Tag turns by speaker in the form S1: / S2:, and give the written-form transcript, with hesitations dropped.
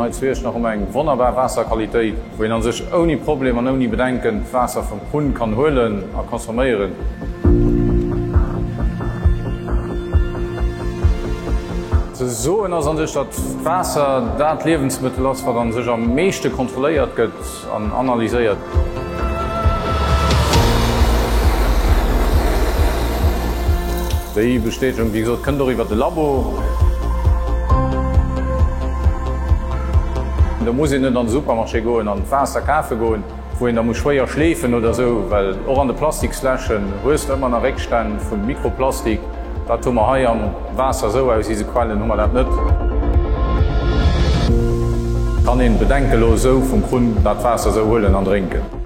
S1: Hei zu Iechternach hu mer eng wonnerbar Waasserqualitéit, wou een a sech ouni Problem an ouni Bedenken d'Waasser vum Krunn kann huelen a consomméieren. Ze soen ass an sech, datt d'Waasser dat Liewensmëttel ass, wat an sech am meeschte kontrolléiert gëtt an analyséiert. Déi Bestätegung, wéi gesot, kënnt och iwwer de Labo. Do muss een net an de Supermarché goen an d'Waasser kafe goen. Wou een da muss schwéier schleefen oder esou, well och an de Plastiksfläschen hues de ëmmer nach Réckstänn vu Mikroplastik. Dat hu mer hei am Waasser esou, aus ise Quellen hu mer dat net. Kann een bedenkelos esou vum Krunn dat Waasser esou huelen an drénken.